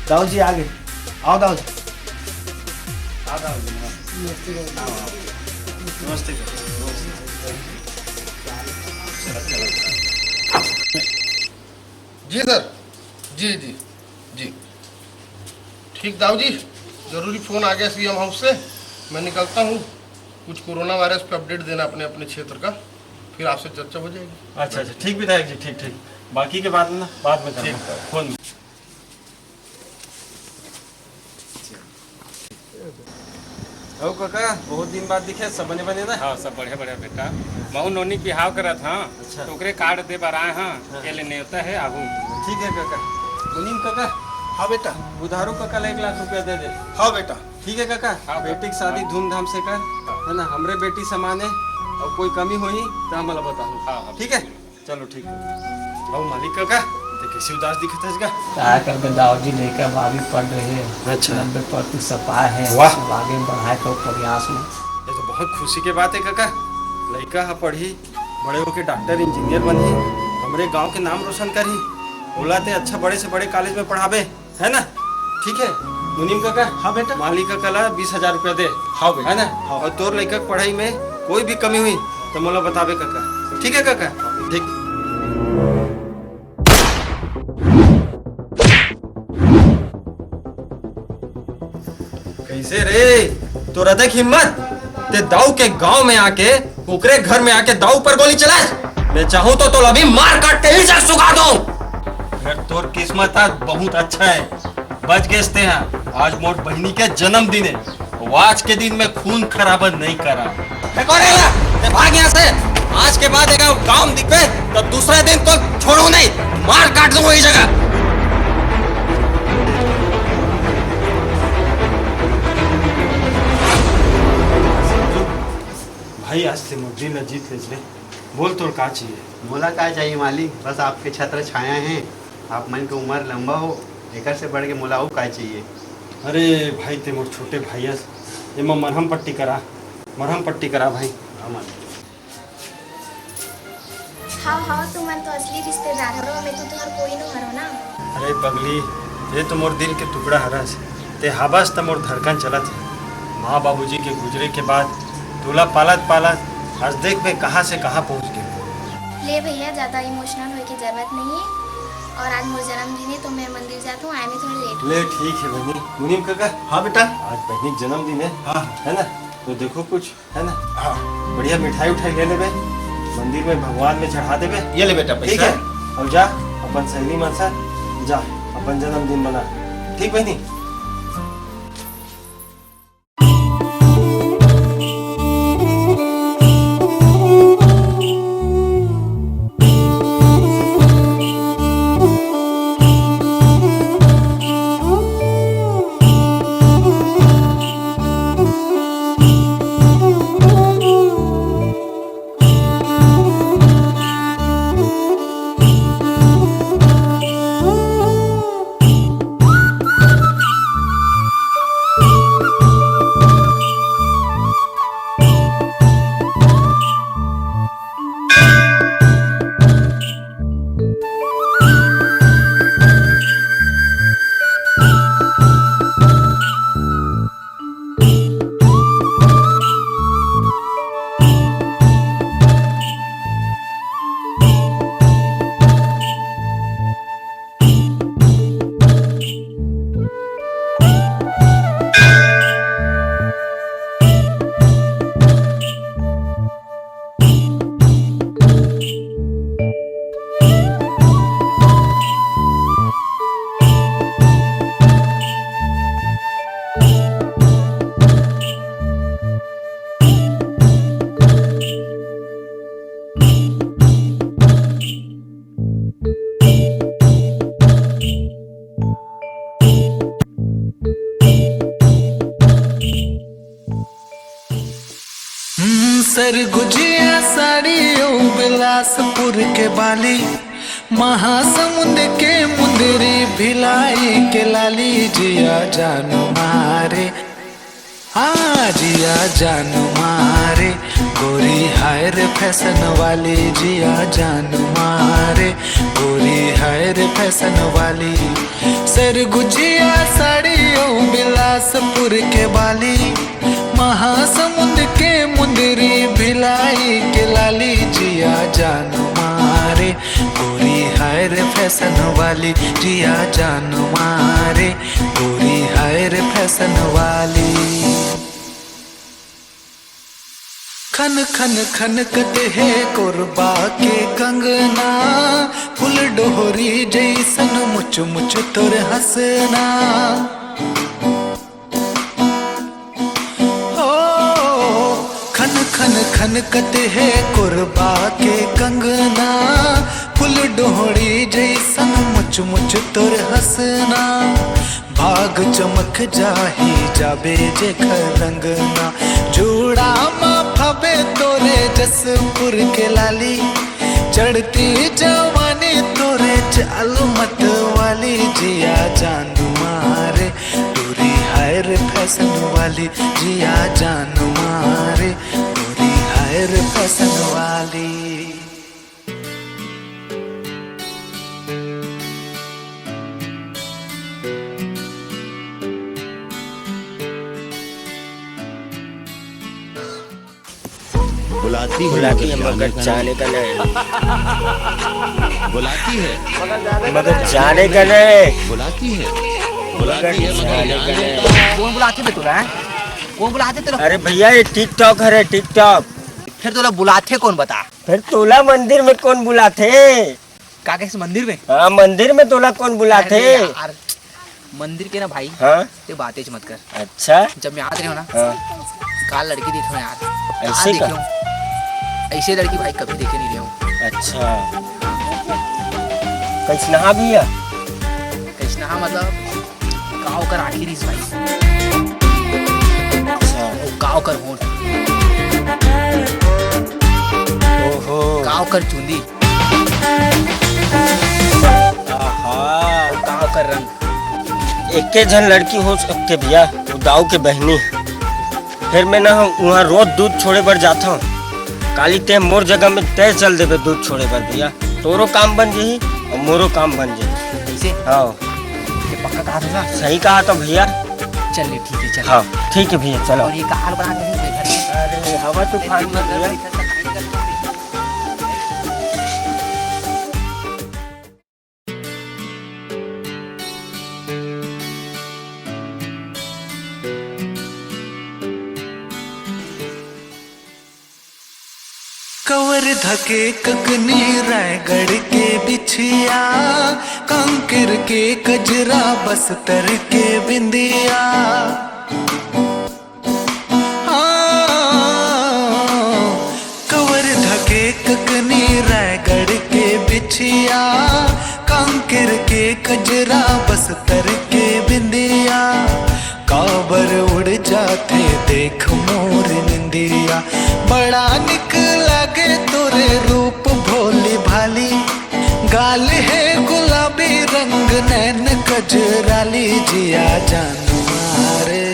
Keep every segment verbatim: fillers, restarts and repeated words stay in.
दाऊ जी आ गए। आओ दाऊ जी। आओ दाऊ जी, नमस्ते। नमस्ते। आओ, आओ। नमस्ते। जी सर, जी, जी, जी। ठीक दाऊ जी, जरूरी फोन आ गया सीएम हाउस से, मैं निकलता हूँ। कुछ कोरोना वायरस पे अपडेट देना अपने, अपने क्षेत्र का, फिर आपसे चर्चा हो जाएगी। अच्छा, अच्छा, ठीक विधायक जी, ठीक, ठीक। बाकी के बात ना बाद में ठीक। करूँगा, फोन। अउ कका, बहुत दिन बाद दिखे, सब बने बने ना? हाँ, सब बढ़िया बढ़िया बेटा। महू नोनी के बिहाव करत हाँ, अच्छा। तो ओकरे कार्ड दे बर आए हाँ, हाँ। ये ले नेवता है, आहू। ठीक है कका। मुनीम कका। हाँ बेटा। बुधारू कका ला एक लाख रुपया दे दे। हाँ बेटा। ठीक है कका। हाँ बेटा। बेटी की शादी धूमधाम से कर, हाँ। है ना? हमरे बेटी समान है, अउ कोई कमी होही तो हमला बताहू। हाँ, हाँ। ठीक है। चलो ठीक है। अउ मालिक कका, ते कैसे उदास दिखत हस गा? का करबे दाऊ जी, लइका बारहवीं पढ़ रहे हैं। अच्छा। नब्बे प्रतिशत पाए हैं। वाह। अब आगे बढ़ाए तो प्रयास में। ये तो बहुत खुशी के बात है कका। लइका ह पढ़ही, बड़े होके डॉक्टर इंजीनियर बनही, हमरे गांव के नाम रोशन करही। ओला ते अच्छा बड़े से बड़े कॉलेज में पढ़ाबे। है ना? ठीक है, मुनीम काका। हाँ बेटा। माली काका ला बीस हजार रुपया दे। हाँ बेटा। है ना? हाँ। और तोर लइका के पढ़ाई में कोई भी कमी हुई तो मोला बताबे काका। ठीक है काका? ठीक। कैसे रे, तोर अतेक हिम्मत? ते दाऊ के गांव में आके, ओकरे घर में आके दाऊ पर गोली चलाए? मैं चाहूं तो तोला अभी मार काट के ही जर सुखा दूं। अगर तोर किस्मत आज बहुत अच्छा है, बच गेस ते हा। आज मोर बहिनी के जन्मदिन है, अउ आज के दिन में खून खराबा नहीं करा। फेंको रे ला, ते भाग यहाँ से। आज के बाद अगर गांव में दिखबे तो दूसरा दिन तो छोड़ू नहीं, मार काट दूं वही जगह। भाई, आज ते मोर दिल ला जीत लेस रे। बोल, तोर का चाहिए? मोला का चाहिए मालिक, बस आपके छत्र छाया है। आप मन के उम्र लंबा हो, एकर से बढ़ के मोला अउ का चाहिए? अरे भाई, ते मोर छोटे भाई अस, एमा मरहम पट्टी करा, मरहम पट्टी करा भाई। हाँ मालिक। हव, हव, तुमन तो असली रिश्तेदार हरो, मैं तो तुहर कोई नो हरो ना। अरे पगली, ये तो मोर दिल के टुकड़ा हरस, ते हाबस त मोर धड़कन चलत हे। माँ बाबूजी के गुजरे के बाद तोला पालत पालत आज देख मैं कहाँ से कहाँ पहुँच गए। ले भैया, ज्यादा इमोशनल होए के जरूरत नहीं है। और आज मोर जन्मदिन है तो मैं मंदिर जाता हूँ, आए में थोड़ा लेट। ले ठीक है बहनी। मुनीम काका। हाँ बेटा। आज बहनी के जन्मदिन है। हाँ। है ना? तो देखो कुछ, है ना? हाँ। बढ़िया मिठाई उठाई ले लेबे, मंदिर में भगवान में चढ़ा देबे। ये ले बेटा ठीक पैसा। है? और जा अपन सहेली मन साथ जा, अपन जन्मदिन मना। ठीक बहनी? हम्म, सरगुजिया साड़ी ओ बिलासपुर के बाली, महासमुंद के मुंदरी, भिलाई के लाली, जिया जान मारे, हाँ, जिया जान मारे, गोरी हाय रे फैशन वाली, जिया जान मारे। गोरी हाय रे फैशन वाली, सरगुजिया साड़ी अउ बिलासपुर के बाली, महासमुंद के मुंदरी, भिलाई के लाली, जिया जान मारे। गोरी हाय रे फैशन वाली, जिया जान मारे। गोरी हाय रे फैशन वाली। खन खन खनकत हे कोरबा के कंगना, फूल डोहरी जैसन मुच मुच तोर हंसना। हो, खन खन खनकत हे कोरबा के कंगना, फूल डोहरी जैसन मुच मुच तोर हंसना। भाग चमक जाही जाबे जेकर रंगना, जूड़ा म फबे तोरे जसपुर के लाली, चढ़ती जवानी तोरे चाल मत वाली, जिया जान मारे। गोरी हाय रे फैशन वाली, जिया जान मारे। गोरी हाय रे फैशन वाली। बुलाती है बुलाती है मगर मगर जाने जाने का नहीं। बुलाती है मगर जाने का नहीं। बुलाती है बुलाती है मगर जाने का नहीं। कौन बुलाथे बे तोला, हैं? कौन बुलाथे तोला? अरे भैया, ये TikTok हरे, TikTok। फिर तोला बुलाथे कौन, बता? फिर तोला मंदिर में कौन बुलाथे? का कहे से मंदिर में? हाँ, मंदिर में तोला कौन बुलाथे? अरे यार, मंदिर के ना भाई, हाँ? ते बातें मत कर। अच्छा। जब मैं याद रहे हो ना, हाँ। काल लड़की देखो यार। ऐसे काल का? देखो। ऐसे लड़की भाई कभी देखे नहीं रहे हो। अच्छा। कैसनहा भैया? कैसनहा मतलब, का ओकर आँखी रिहिस भाई। अच्छा। वो का ओकर होंठ। ओहो। का ओकर चुंदी। आहा। वो का ओकर रंग। एके झन लड़की हो सकथे भैया, वो दाऊ के बहिनी हे। फिर मैं ना उहाँ रोज दूध छोड़े बर जाथंव। काली ते मोर जगह में ते चल देबे दूध छोड़े बर भैया, तोरो काम बन जही अउ मोरो काम बन जही। कैसे? हाँ। ये पक्का कहा था ना? सही कहा तो भैया। चल ले, ठीक है, चल। हाँ, ठीक है भैया, चलो। और ये कहाल बना के नहीं घर में। अरे, हवा तूफान में भैया। कवर धके ककनी रायगढ़ के बिछिया, कांकेर के कजरा बस्तर के बिंदिया। हाँ, कवर धके ककनी रायगढ़ के बिछिया, कांकेर के कजरा बस्तर के बिंदिया। काबर उड़ जाथे देख मोर निंदिया, बड़ा निक लागे तोरे रूप भोली भाली। गाल हे गुलाबी रंग नैन कजराली, जिया जान मारे।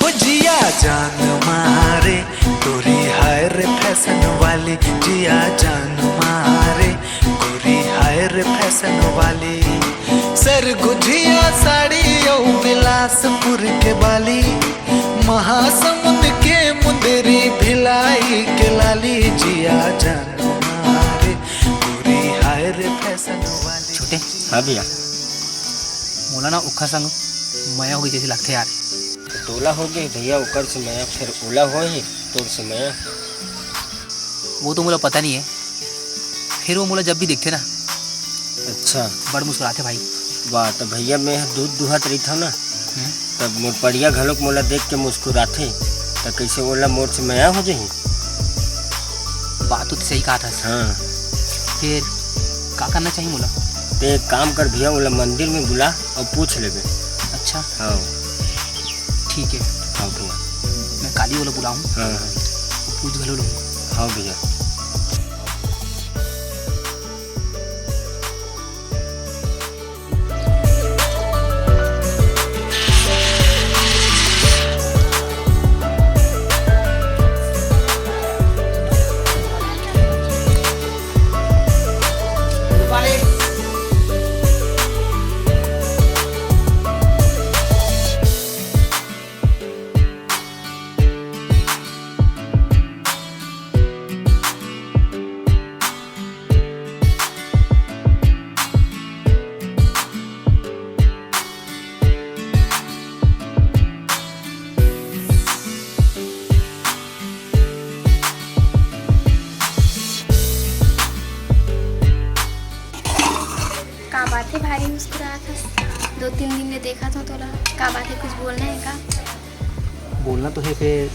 ओ जिया जान मारे, तोरी हाय रे फैशन वाली, जिया जान मारे, गोरी हाय रे फैशन वाली। सरगुजिया साड़ी अउ बिलासपुर के बाली, महासमुंद के मुंदरी, भिलाई के लाली, जिया जान मारे, गोरी हाय रे फैशन वाली। छोटे। हाँ भैया। मोला ना ओखर संग मया हो गई जैसे लगथे यार। तोला हो गई भैया ओकर से मया, फिर ओला हो ही तोर से मया। वो तो मोला पता नहीं है, फिर वो मोला जब भी देखथे ना, अच्छा। बड़ मुस्कुराथे भाई। वाह, तो भैया मैं दूध दुहत रहिथव ना, हम्म। तब मोर पड़िया घलोक मोला देख के मुस्कुराथे, त कैसे ओला मोर से मया हो जाही? बात तो सही कहा था। हाँ। फिर का करना चाहिए मोला? ते एक काम कर भैया, ओला मंदिर में बुला और पूछ लेबे। अच्छा। हाँ। ठीक है। हाँ भैया। मैं काली वाला बुलाऊँ। हाँ, हाँ। वो पूछ घलो लूँ। हाँ भैया। मैं देखा था तोला, का बात है, कुछ बोलना है का? बोलना तो है, फिर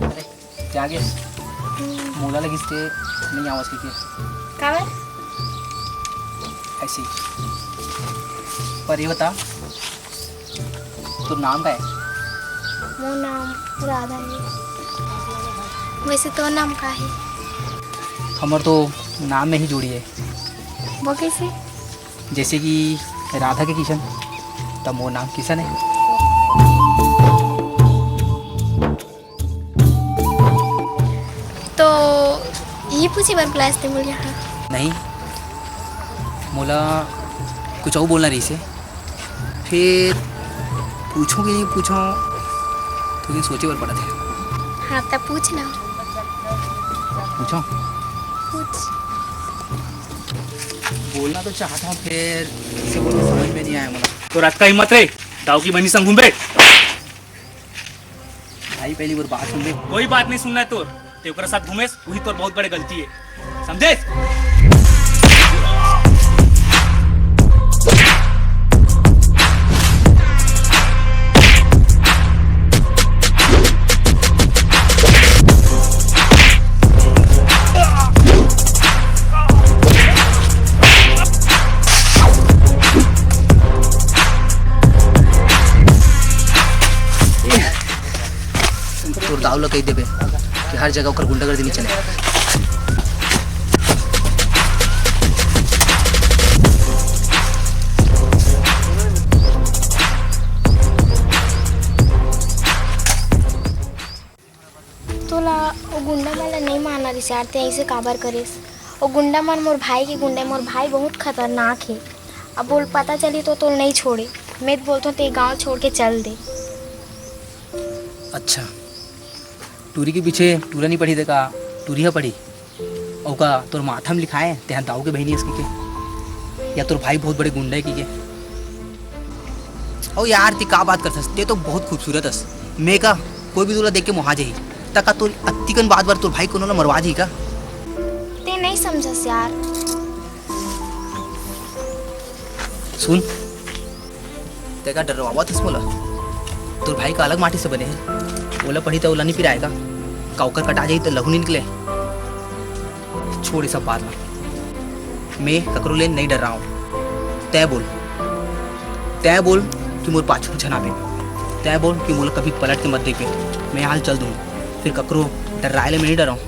अरे, जागे। मोला लगिस ते नहीं आवाज की के। काबर? ऐसे ही। पर ये बता, तोर नाम का है? मोर नाम राधा है। वैसे तोर नाम का है? हमर तो नाम में ही जोड़ी है। वो कैसे? जैसे कि राधा के किशन, तब मोर नाम किशन है। तो यही पूछे बर बुलाए हस ते मोला? नहीं, मोला कुछ और बोलना रहिसे, फिर पूछो कि नहीं पूछो, तो ये सोचे बर पड़त हे। हाँ, तब पूछ ना। पूछो। पूछ। बोलना तो चाहता हूँ, फिर किसे बोलूँ, समझ में नहीं आया मोला। तोर अतका हिम्मत रे, दाऊ के बहिनी संग घूमबे? भाई, पहली बार बात सुन ले। कोई बात नहीं सुनना है तोर, ते ओकरा साथ घूमेस, वही तोर बहुत बड़े गलती है, समझेस? तोर दाऊ ला कहि देबे कि हर जगह ओकर गुंडागर्दी नइ चले। तोला ओ गुंडा मन ला नइ मारना रिहिस यार, ते अइसे काबर करेस? ओ गुंडा मन मोर भाई के गुंडा, मोर भाई बहुत खतरनाक हे। अब ओला पता चलही तो तोला नइ छोड़े। मैं तो बोलथों ते गांव छोड़ के चल दे। अच्छा, टूरी के पीछे टूरा नइ पड़ही ते का टूरी ह पड़ही? अउ का तोर माथा म लिखाए, तेहा दाऊ के बहिनी अस कहिके, या तोर भाई बहुत बड़े गुंडा हे कहिके? अउ यार, ते का बात करथस? ते तो बहुत खूबसूरत अस। मैं का, कोई भी तोला देख के मोहा जाही। त का तोर अत्तिकन बात बर तोर भाई कोनो ला मरवा दिही का? ते नइ समझस यार। सुन, ते का डरवावत हस मोला? तोर भाई का अलग माटी से बने हे, ओला पड़ही त ओला नइ पिराय का? का ओकर कटा जाही त लहू नइ निकले? छोड़ ये सब बात ला। मैं ककरो ले नइ डर्रांव। तैं बोल, तैं बोल कि मोर पाछू झन आबे। तैं बोल कि मोला कभी पलट के मत देखबे। मैं हाल चल दूँ, फिर ककरो डर्राय ले मैं नइ डर्रांव।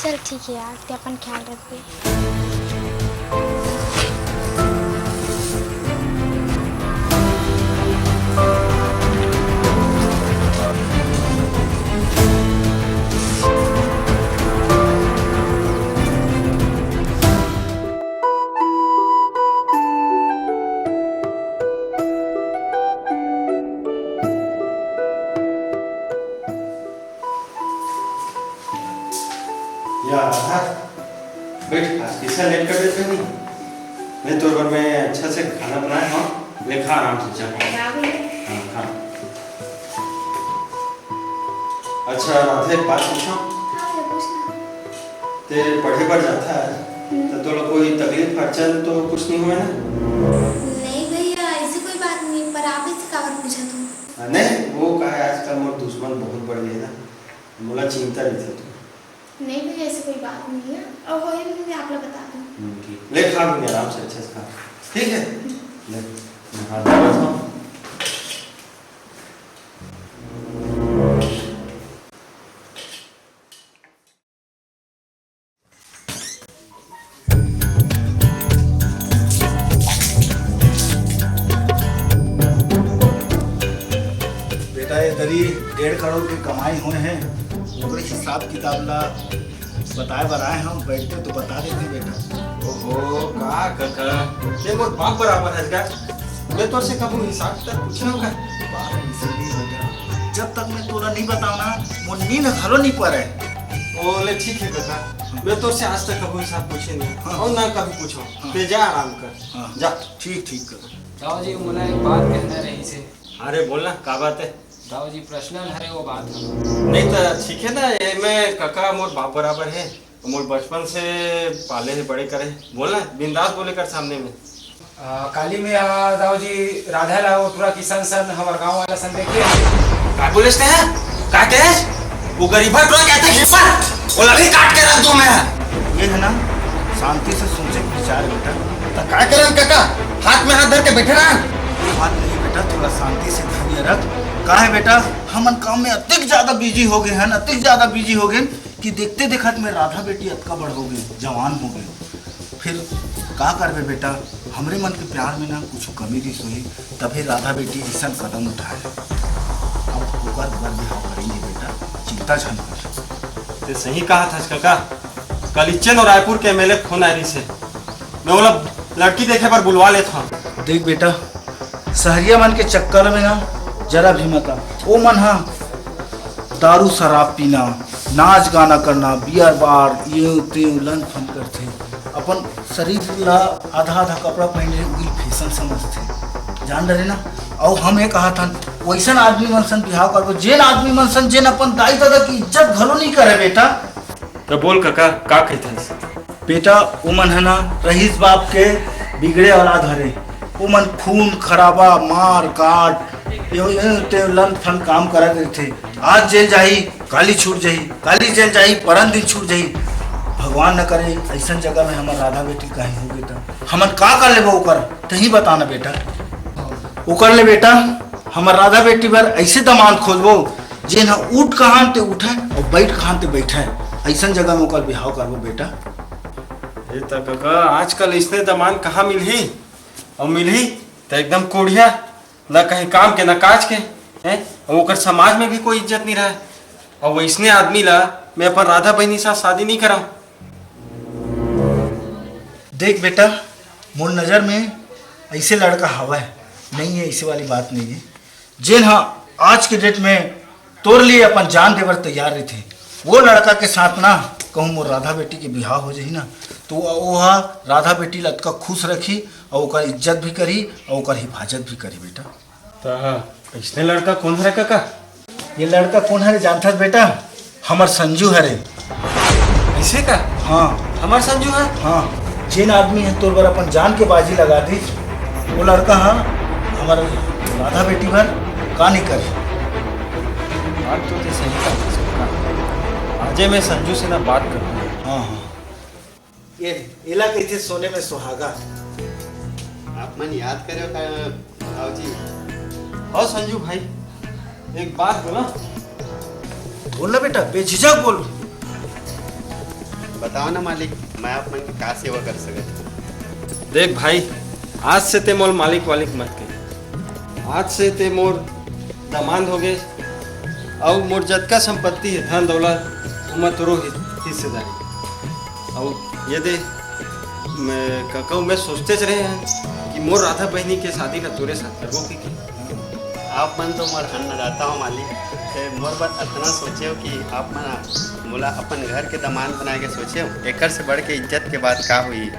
चल ठीक हे यार, ते अपन ख्याल रखबे। या राधा, बैठ, आज कैसा लेट कर देते हो? मैं तोर बर मैं अच्छा से खाना बनाए हंव, ले खा आराम से, चल। हाँ भैया। हाँ, खा। अच्छा राधे, एक बात पूछों? हाँ भैया, पूछ ना। ते पढ़े बर जाथस, हम्म। त तोला कोई तकलीफ अड़चन तो कुछ नहीं होय ना? नहीं भैया, ऐसी कोई बात नहीं, पर आप ऐसे काबर पूछत हो? हाँ, नहीं, वो का हे, आजकल मोर दुश्मन बहुत बढ़ गए ना, मोला चिंता रहिथे तो। नहीं भैया, ऐसी कोई बात नहीं है, अउ होही मैं आप ला बता दूँ। हम्म, ठीक। ले खा भी आराम से, अच्छा से खा। ठीक है? ले, मैं हाथ धो लेता हूँ। बेटा, ये दरी डेढ़ करोड़ के कमाई होय हे, ओकरे हिसाब किताब ला बताए बर आए हंव, बैठते तो बता देते बेटा। ओहो, का कका, ये मोर बाप बराबर हे का? मैं तोर से कभू हिसाब तक पूछे हंव का? बात ऐसे नहीं बेटा, जब तक मैं तोला नहीं बताऊं ना, मोर नींद घलो नहीं पड़े। ओ ले ठीक है कका, मैं तोर से आज तक कभू हिसाब पूछे नहीं, हाँ। अउ ना कभी पूछों। हाँ। ते जा आराम कर, हाँ। जा। ठीक, ठीक कका। दाऊ जी, मोला एक बात कहना रहिसे। अरे बोल ना, का बात है? दाऊ जी, पर्सनल हरे वो बात ह। नहीं तो ठीक है ना, ये मैं कका मोर बाप बराबर है, मोर बचपन से पाले है, बड़े करे। बोल ना, बिंदास बोले कर सामने में। आ, काली में आ, दाऊ जी, राधा ला वो टुरा किसन सन हमर गांव वाला सन देखे। का बोले इसने? का कहे? वो गरीबा टुरा कहते हिम्मत, वो लड़ी काट के रख दूं मैं। ये है ना, शांति से सोचे विचार बेटा। तो का करन काका, हाथ में हाथ धर के बैठे रहा। ये बात नहीं बेटा, थोड़ा शांति से धैर्य रख। का है बेटा, हमन काम में अतिक ज्यादा बिजी हो गए हैं, अतिक ज्यादा बिजी हो गए कि देखते देखत में राधा बेटी अतका बड़ हो गई, जवान हो गई। फिर का करबे बेटा, हमरे मन के प्यार में ना कुछ कमी रिस होही, तभी राधा बेटी ऐसन कदम उठाए। अब ओकर बर बिहाव करेंगे बेटा, चिंता झन कर। ते सही कहा था काका, कल इच्चे नो रायपुर के एमएलए फोन आए रिसे, मैं ओला लड़की देखे बर बुलवा लेत हंव। देख बेटा, सहरिया मन के चक्कर में ना जरा भी मत आ। ओ मन हा दारू शराब पीना, नाच गाना करना, बियर बार, ये ते लन फन करथे। अपन शरीर ला आधा आधा कपड़ा पहने उही फैशन समझथे, जान डरे ना। अउ हम ये कहा था, वैसन आदमी मन सन बिहाव करबो, जेन आदमी मन सन, जेन अपन दाई ददा की इज्जत घलो नहीं करे बेटा। तो बोल काका, का कहथस? बेटा, उमन ह ना रहीस बाप के बिगड़े औलाद हरे। उमन खून खराबा, मार काट, ये, ये, ते लन फन काम करत रहिथे। आज जेल जाही, काली छूट जाही, काली जेल जाही, परन दिन छूट जाही। भगवान न करे, ऐसन जगह में हमर राधा बेटी कहीं होगे त हमन का कर लेबो ओकर? तही बताना बेटा। ओकर ले बेटा, हमर राधा बेटी बर ऐसे दामाद खोजबो, जेन ह उठ कहान ते उठे अउ बैठ कहान ते बैठे, ऐसन जगह में ओकर बिहाव करबो बेटा। ए त कका, आजकल इसने दामाद कहाँ मिलही? अउ मिलही त एकदम कोढ़िया, ना कहीं काम के, ना काज के, हैं? अउ ओकर समाज में भी कोई इज्जत नहीं रहे। अउ वैसने आदमी ला मैं अपन राधा बहिनी साथ शादी नहीं कराऊं। देख बेटा, मोर नजर में ऐसे लड़का हवय, नहीं है, ऐसे वाली बात नहीं है। जेन हा आज के डेट में तोर लिए अपन जान देबर तैयार रहिथे, वो लड़का के साथ ना कहूँ मोर राधा बेटी के बिहाव हो जाही ना, तो वो हा राधा बेटी ला अतका खुश रखी अउ ओकर इज्जत भी करही अउ ओकर हिफाजत भी करही बेटा। त अइसने लड़का कोन हरे काका? ये लड़का कोन हरे जानथस बेटा? हमर संजू हरे। ऐसे का? हाँ। हमर संजू है? हाँ। जेन आदमी है तोर बर अपन जान के बाजी लगा दीस, वो लड़का हा हमर राधा बेटी बर का नहीं करे। बात तो ते सही कहा। आजे मैं संजू से ना बात करूँ। हाँ, हाँ। ये, एला कहिथे सोने में सुहागा। आप मन याद करे का, भाव जी? हाँ संजू भाई, एक बात बोला। बोल ना बेटा, बेझिझक बोल। बताओ ना मालिक, मैं आप मन की का सेवा कर सकत हूँ? देख भाई, आज से ते मोल मालिक वालिक मत कह। आज से ते मोर दमांद हो गए, अउ मोर जतका संपत्ति है, धन दौलत, ओमा तोरो हि-, हिस्सेदारी। अउ ये दे, मैं ककऊ मैं सोचते च रहे हैं कि मोर राधा बहिनी के शादी ला तोरे साथ करबो कि, कि? आप मन तो मोर अन्नदाता हो मालिक, ते मोर बर अतना सोचे हो कि आप मन मोला अपन घर के दमांद बनाए के सोचे हो, एकर से बढ़ के इज्जत के बात का हुई?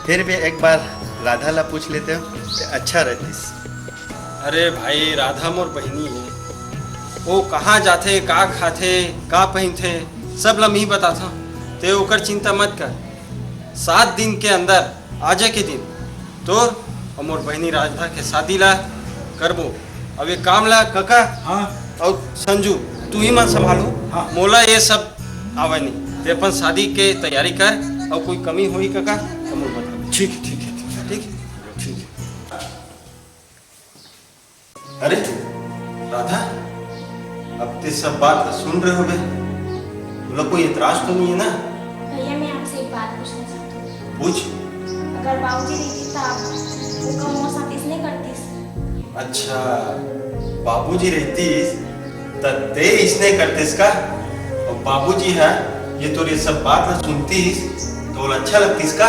फिर भी एक बार राधा ला पूछ लेते हो, ते अच्छा रहतीस। अरे भाई, राधा मोर बहिनी हे, वो कहाँ जाथे, का खाथे, का पहिनथे, सब ला मी बताथव। ते ओकर चिंता मत कर। सात दिन के अंदर, आजे के दिन, तोर अउ मोर बहिनी राधा के शादी ला करबो। अब ये काम ला कका, हाँ। अउ संजू, तू ही मन संभालो। हाँ। मोला ये सब आवे नहीं। ते अपन शादी के तैयारी कर, अउ कोई कमी होई कका, तो मोला बता। ठीक है, ठीक है, ठीक है। ठीक? ठीक है। अरे राधा, अब ते सब बात सुन रहे होबे, तोला कोई एतराज तो नहीं है ना? भैया, मैं आपसे एक बात पूछना चाहती हूँ। पूछ। अगर बाबूजी रहितिस त वो काम मोर साथ इसने करतिस। अच्छा, बाबूजी रहितिस त ते इसने करतिस का? अउ बाबूजी ह ये तोर ये सब बात ला सुनतिस त ओला अच्छा लगतिस का?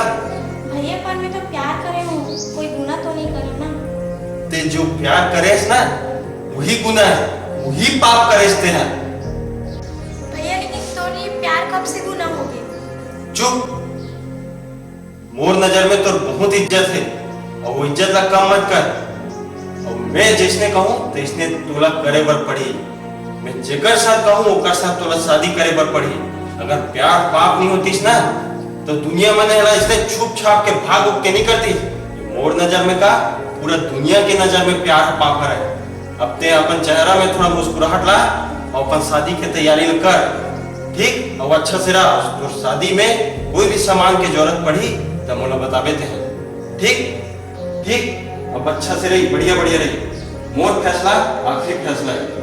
भैया, पर मैं तो प्यार करे हूँ, कोई गुनाह तो नहीं करे ना। ते जो प्यार करेस ना, वही गुनाह है, वही पाप करेस ते ह। भैया, लेकिन तोर ये प्यार कब से गुनाह हो गया? चुप। मोर नजर में तोर बहुत इज्जत है, अउ वो इज्जत ला कम मत कर। अउ मैं जैसने कहूँ, तैसने तोला करे बर पड़ही। मैं जेकर साथ कहूँ, ओकर साथ तोला शादी करे बर पड़ही। अगर प्यार पाप नहीं होतिस ना, तो दुनिया मन एला इसने छुप छाप के भाग उग के नहीं करतिस। मोर नजर में का, पूरा दुनिया के नजर में प्यार पाप हरय। अब ते अपन चेहरा में थोड़ा मुस्कुराहट ला अउ अपन शादी के तैयारी ल कर, ठीक? अउ अच्छा से रह। तोर शादी में कोई भी सामान के जरूरत पड़ही त मोला बताबे ते ह, ठीक? ठीक, अब अच्छा से रही, बढ़िया बढ़िया रही। मोर फैसला आखिरी फैसला है।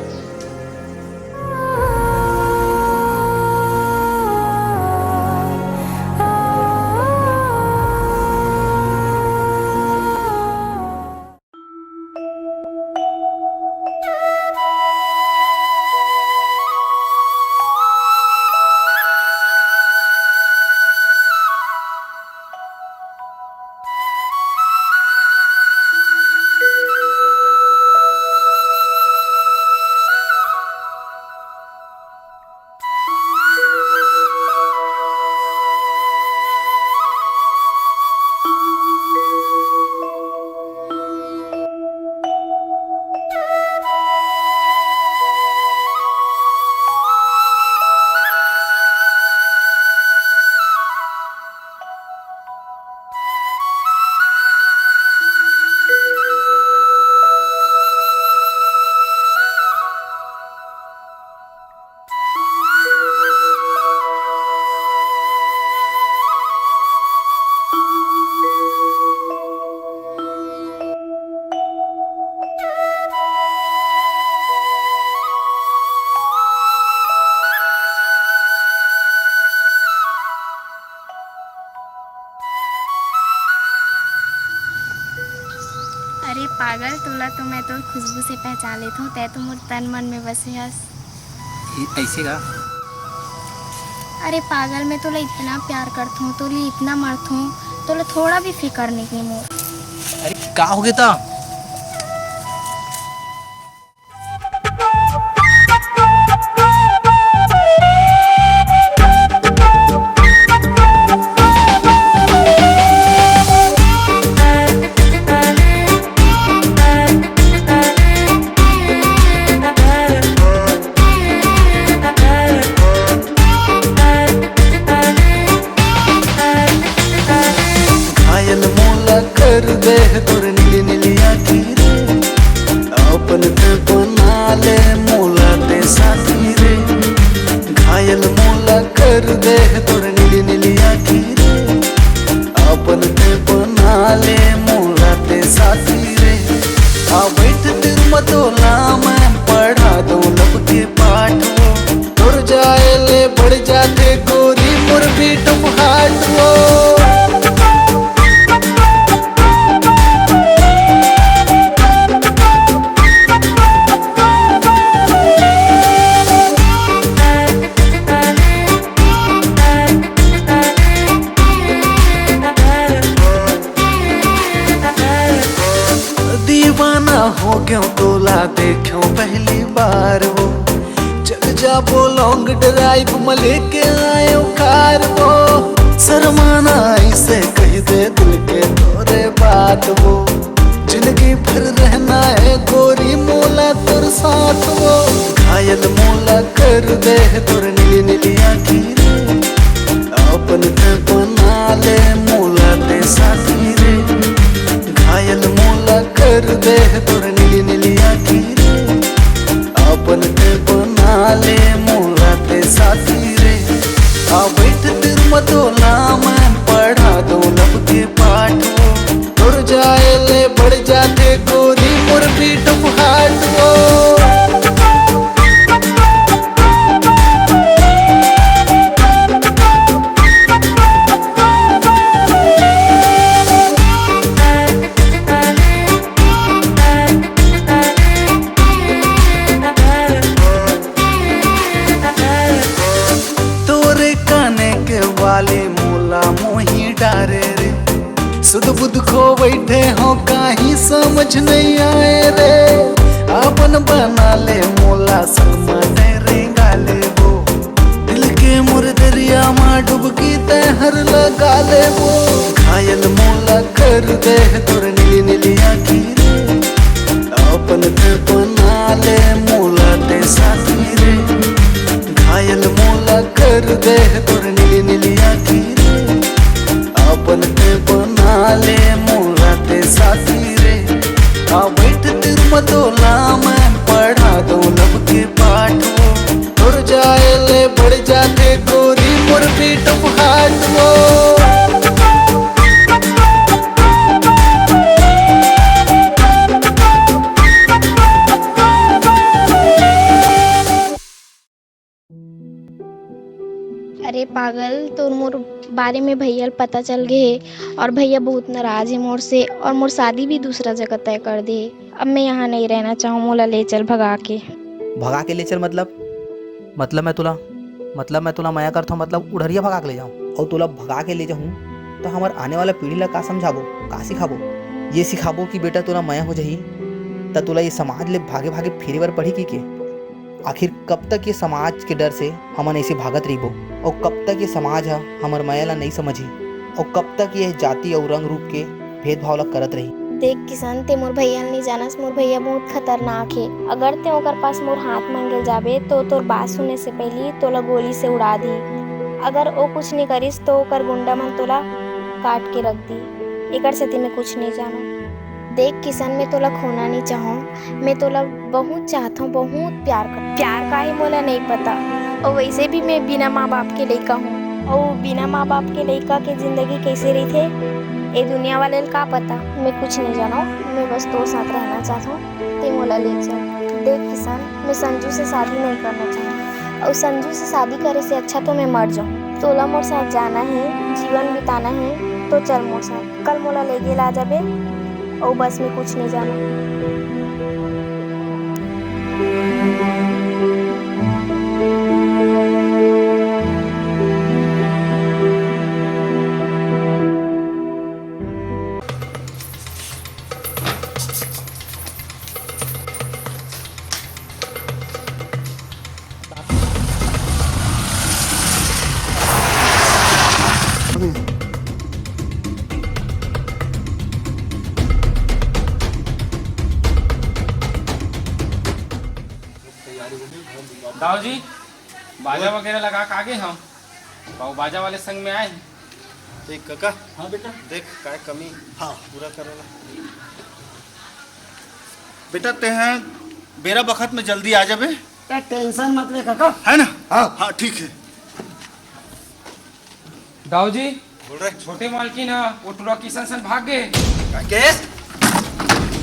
अरे पागल, तोला तो मैं तोर खुशबू से पहचान लेथों, तै तो मोर तन मन में बसे हस। ऐसे का? अरे पागल, मैं तोला इतना प्यार करथों, तोर लिए इतना मरथों, तोला थोड़ा भी फिकर नहीं है मोर। अरे का हो गया था? घायल मोला कर दे तोर नीली नीली आँखी रे, अपन ते बना ले मोला ते साथी रे। घायल मोला कर दे तोर नीली नीली आँखी रे, अपन ते बना ले मोला ते साथी रे। आ बैठ तेरे मतोला मैं पढ़ा दो लब के पाठ वो। तोर जाए ले बढ़ जाथे गोरी मोर बीट हार्ट वो। दीवाना हो गयो तोला देखो पहली बार वो। चल जाबो लॉन्ग ड्राइव में लेके आयो कार वो। शर्माना इसे कह दे दिल के तोरे बात वो। जिंदगी भर रहना है गो कर दे तोर नीली नीली आँखी रे, अपन ते बना ले मोला ते साथी रे। घायल मोला कर दे तोर नीली नीली आँखी रे, अपन ते बना ले मोला ते साथी रे। आ बैठ तेर मतोला मैं पढ़ा दो लब के पाठ वो। तोर जाए ले बढ़ जाथे गोरी मोर बीट फाट वो। तोरे काने के वाली मोला मोही डारे रे, सुध बुध खो बैठे हो, काही समझ नहीं आए रे। अपन बना ले मोला सलमान रेंगा लेबो, दिल के मोर दरिया मा डुबकी तैं हर लगा लेबो। घायल मोला कर दे तोर नीली नीली आँखी रे, अपन ते बना ले मोला ते साथी रे। घायल मोला कर दे तोर नीली नीली आँखी रे, अपन ते बना ले मोला ते साथी रे। आ बैठ तेर मतोला मैं पढ़ा दो लब के पाठ वो। तोर जाए ले बढ़ जाथे गोरी मोर बीट फाट वो। अरे पागल, तोर मोर बारे में भैया ल पता चल गे हे और भैया बहुत नाराज हे मोर से और मोर शादी भी दूसरा जगह तय कर दे हे। अब मैं यहाँ नहीं रहना चाहूँ, मोला ले चल भगा के। भगा के ले चल मतलब? मतलब मैं तोला, मतलब मैं तोला मया करथौं, मतलब उढ़रिया भगा के ले जाऊँ? अउ तोला भगा के ले जाहूँ त हमर आने वाला पीढ़ी ला का समझाबो, का सिखाबो? ये सिखाबो कि बेटा तोला मया हो जाही त तोला ये समाज ले भागे भागे फिरे बर पड़ही कि के? आखिर कब तक ये समाज के डर से हमन ऐसे भागत रहिबो? अउ कब तक ये समाज ह हमर मया ला नइ समझही? अउ कब तक ये जाति अउ रंग रूप के भेदभाव ला करत रही? देख किशन, ते मोर भैया ल नइ जानस, मोर भैया बहुत खतरनाक हे। अगर ते ओकर पास मोर हाथ मांगे ल जाबे, तो तोर बात सुने से पहिली तोला गोली से उड़ा दी। अगर ओ कुछ नइ करिस, तो ओकर गुंडा मन तोला काट के रख दी। एकर सेती मैं कुछ नइ जानव। देख किशन, मैं तोला खोना नइ चाहव। मैं तोला बहुत चाहत हौं, बहुत प्यार कर। प्यार का हे मोला नइ पता, अउ वैसे भी मैं बिना माँ बाप के लइका हूँ, अउ बिना माँ बाप के लइका के जिंदगी कैसे रहिथे, ए दुनिया वाले ल का पता। मैं कुछ नइ जानव, मैं बस तोर साथ रहना चाहत हौं, ते मोला ले चल। देख किशन, मैं संजू से शादी नइ करना चाहत, अउ संजू से शादी करे से अच्छा तो मैं मर जाऊँ। तोला मोर साथ जाना हे, जीवन बिताना हे, तो चल मोर साथ। कल मोला लेगे ला जाबे, अउ बस में कुछ नइ जाना। दाऊ जी, बाजा वगैरह लगा के आगे हम। बाऊ बाजा वाले संग में आए। देख काका, हाँ बेटा। देख काय कमी हाँ। पूरा करेला। बेटा तेहा बेरा बखत में जल्दी आ जाबे। ते टेंशन मत ले काका। है ना? हाँ। हाँ, ठीक है। दाऊ जी, बोल रहे। छोटे मालकिन ह वो टुरा किशन सन भाग गे। का के?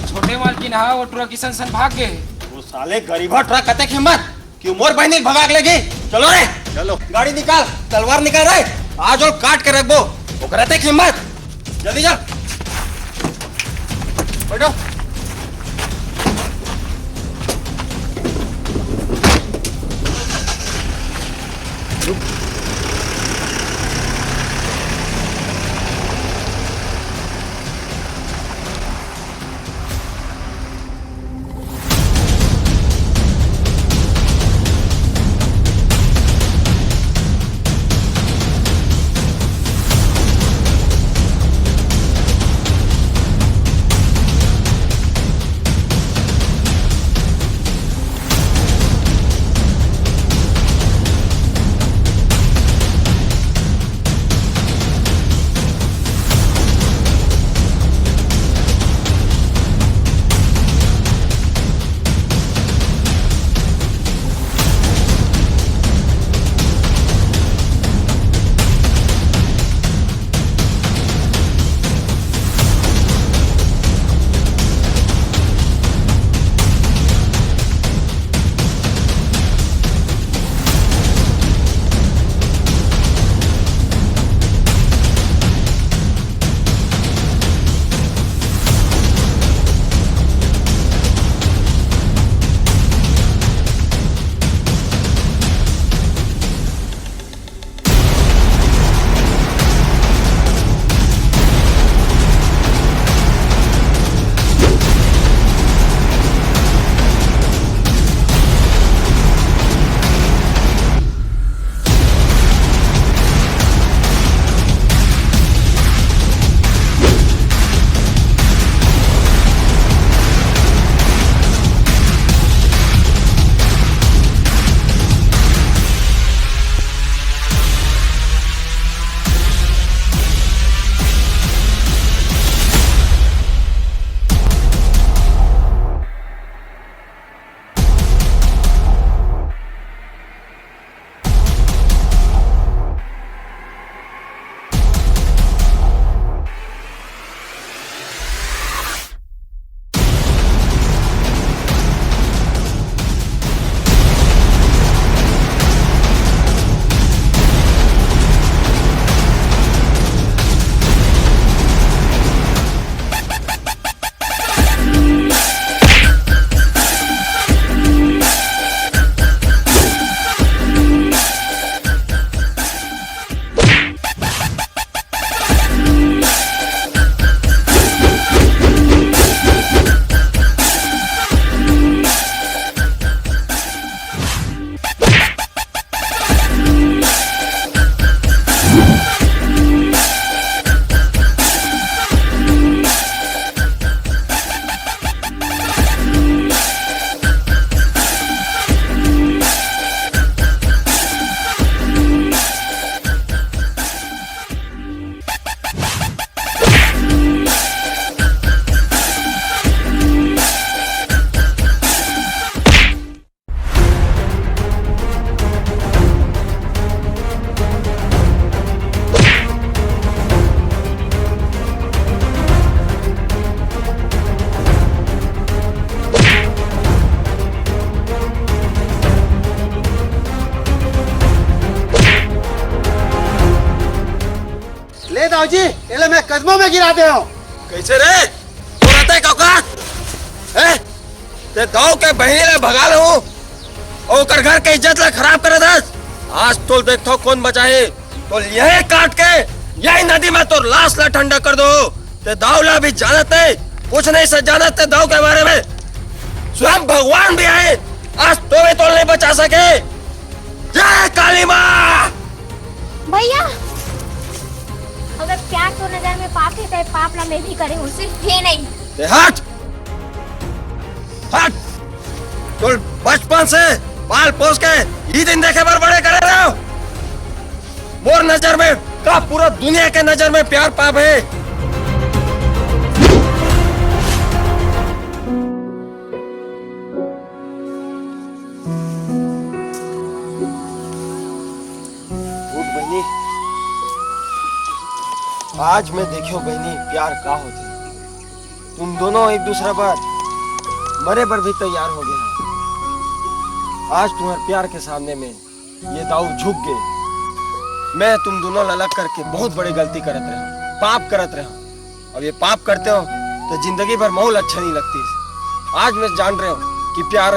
छोटे मालकिन ह वो टुरा किशन सन भाग गे। वो साले गरीबा टुरा कतेक हिम्मत कि मोर बहिनी भगा के लेगे। चलो रे, चलो। गाड़ी निकाल, तलवार निकाल रे। आज ओला काट के रखबो। ओकरा अतेक हिम्मत। जल्दी चल। बैठो। जी, एला मैं कदमों में गिरा दे हूँ। कैसे रे? तोर अतेक औकात? हैं? ते दाऊ के बहिनी ला भगा ले हूँ, अउ ओकर घर के इज्जत ला खराब करत हस। आज तोल देखथों कोन बचाही। तोल यही काट के यही नदी में तोर लाश ला ठंडा कर दो। ते दाऊ ला भी जानत नहीं, कुछ नहीं से जानत ते दाऊ के बारे में। स्वयं भगवान भी आए, आज तो भी तोल नहीं बचा सके। जय काली माँ। भैया, अगर प्यार तोर नजर में पाप हे, तो ये पाप ला मैं भी करे हूँ, सिर्फ ये नहीं। ए, हट, हट। तोर बचपन से पाल पोस के ये दिन देखे बर बड़े करे रहे हो। मोर नजर में का पूरा दुनिया के नजर में प्यार पाप हे। उठ बहिनी, आज मैं देखेंव बहिनी, प्यार का होथे। तुम दोनों एक दूसरा बर मरे बर भी तैयार हो गए हो। आज तुम्हारे प्यार के सामने में ये दाऊ झुक गए। मैं तुम दोनों ला अलग करके बहुत बड़ी गलती करत रहा, पाप करत रहा। अब ये पाप करते हो तो जिंदगी भर माहौल अच्छा नहीं लगती। आज मैं जान रहे हो कि प्यार,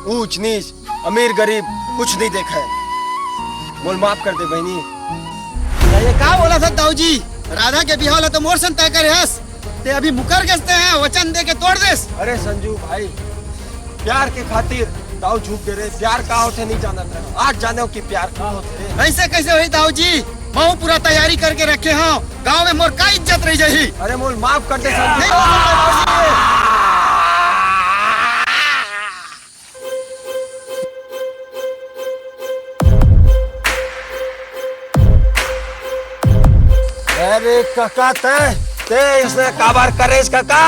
ऊंच नीच, अमीर गरीब कुछ नहीं देखा है। मोल माफ कर दे बहिनी। ये का बोलत हस दाऊ जी? राधा के बिहाव ला तो मोर संग तय करे हस, ते अभी मुकर गेस ते, वचन दे के तोड़ देस। अरे संजू भाई, प्यार के खातिर दाऊ झुक गे रे। प्यार का होथे नहीं जानत रहे, आज जानेव कि प्यार का होथे रे। ऐसे कैसे होही दाऊ जी? महूं पूरा तैयारी करके रखे हंव, गांव में मोर का इज्जत रह जाही। अरे मोल माफ कर दे संजू। नहीं हो सकता दाऊ जी। अरे कका, तै, तै इसने काबर करेस कका?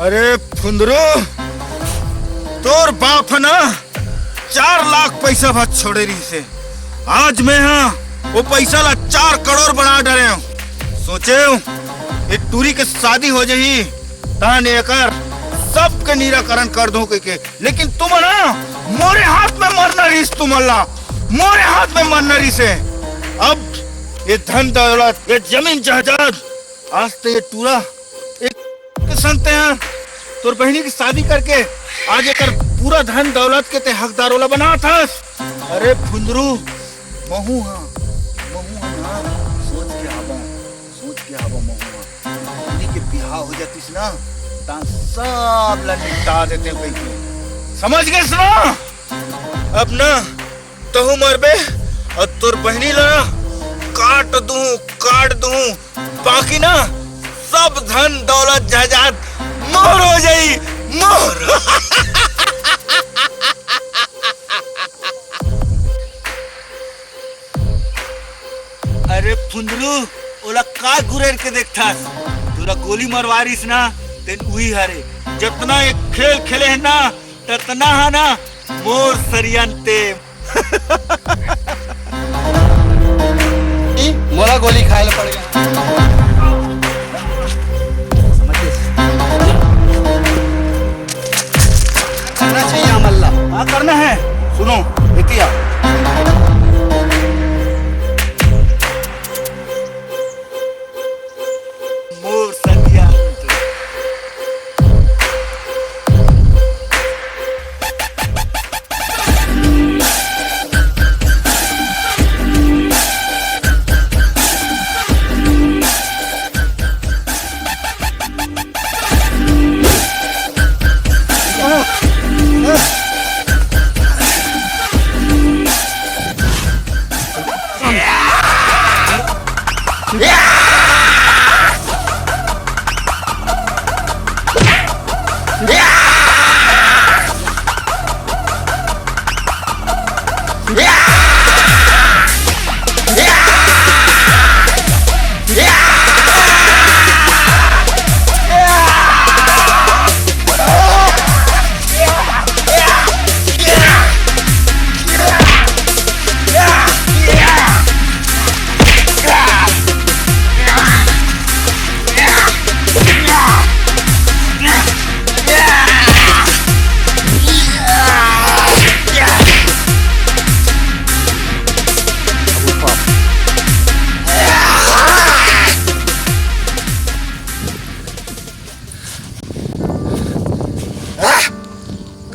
अरे फुंदरू, तोर बाप ह ना चार लाख पैसा भर छोड़े रहिसे। आज मैं हा वो पैसा ला चार करोड़ बना डरे हूँ। सोचे हूँ ये टूरी के शादी हो जाही, तान एकर सबके निराकरण कर दूं कह के। लेकिन तुम ना, मोरे हाथ में मरना रिहिस तुमन ला, मोरे हाथ में मरना रिहिसे। अब ये धन दौलत, ये जमीन जायदाद, आज तो ये टूरा एक संते हैं, तोर बहिनी की शादी करके आज एकर पूरा धन दौलत के ते हकदार वाला बनात हस। अरे फुंदरू, महू हा, महू हा ना, सोच के आबो, सोच के आबो महू हा। बहिनी के बिहाव हो जातिस ना, तान सब ला निपटा देते कह के। समझ गेस ना? अब ना तहू मरबे अउ तोर बहिनी ला काट दूं, काट दूं। बाकी ना सब धन दौलत जायदाद मोर हो जाई, मोर। अरे फुंदरू, ओला का गुरेर के देखथस? तोला गोली मरवा रिहिस ना, तेन उही हरे। जतना एक खेल खेले हे ना, ततना हा ना मोर सरियन ते। ई मोला गोली खाए ला पड़ गया। समझ गए? करना चाहिए हमला। हाँ, करना है। सुनो, एती आ। मोर संगिया।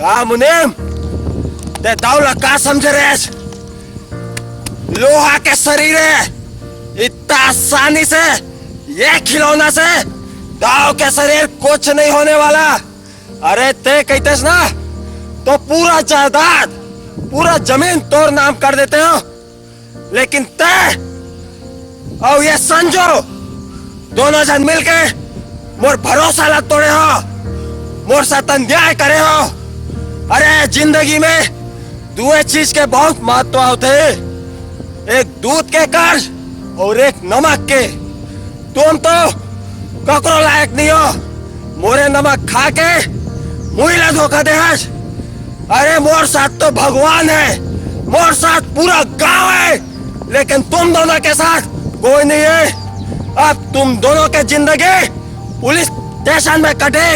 का मुनीम, ते दाऊ ला का समझे रेस? लोहा के शरीर है, इतना आसानी से, ये खिलौना से दाऊ के शरीर कुछ नहीं होने वाला। अरे ते कहतेस ना, तो पूरा जायदाद, पूरा जमीन तोर नाम कर देते हो। लेकिन ते अउ ये संजू दोनों झन मिलके मोर भरोसा ला तोड़े हो, मोर साथ अन्याय करे हो। अरे जिंदगी में दुए चीज के बहुत महत्व होथे, एक दूध के कर्ज अउ एक नमक के। तुम तो ककरो लायक नहीं हो। मोरे नमक खा के मुई ला धोखा दे हस। अरे मोर साथ तो भगवान है, मोर साथ पूरा गांव है, लेकिन तुम दोनों के साथ कोई नहीं है। अब तुम दोनों के जिंदगी पुलिस स्टेशन में कटे।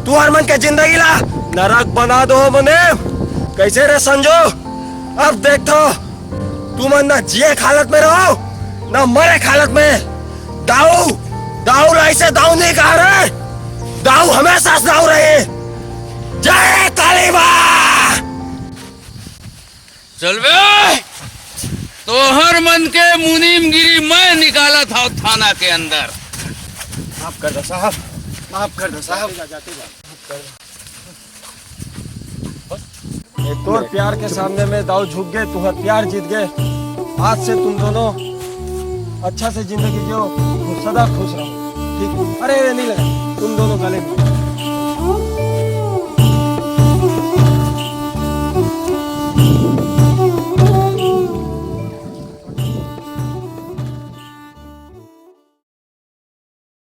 तुहर मन के जिंदगी ला नरक बना दो मने। कैसे रे संजू, अब देख तो तुमन ना जिए के हालत में रहो, ना मरे के हालत में। दाऊ, दाऊ ला ऐसे दाऊ नहीं कहा रे। दाऊ हमेशा से दाऊ रहे। जय काली माँ। चल बे, तोहर मन के मुनीमगिरी मैं निकालत हव थाना के अंदर। माफ कर दो साहब, माफ कर दो साहब। ये तोर प्यार के सामने में दाऊ झुक गए, तुहर प्यार जीत गए। आज से तुम दोनों अच्छा से जिंदगी जियो, सदा खुश रहो। ठीक, अरे, अरे, नहीं लगा, तुम दोनों गले में।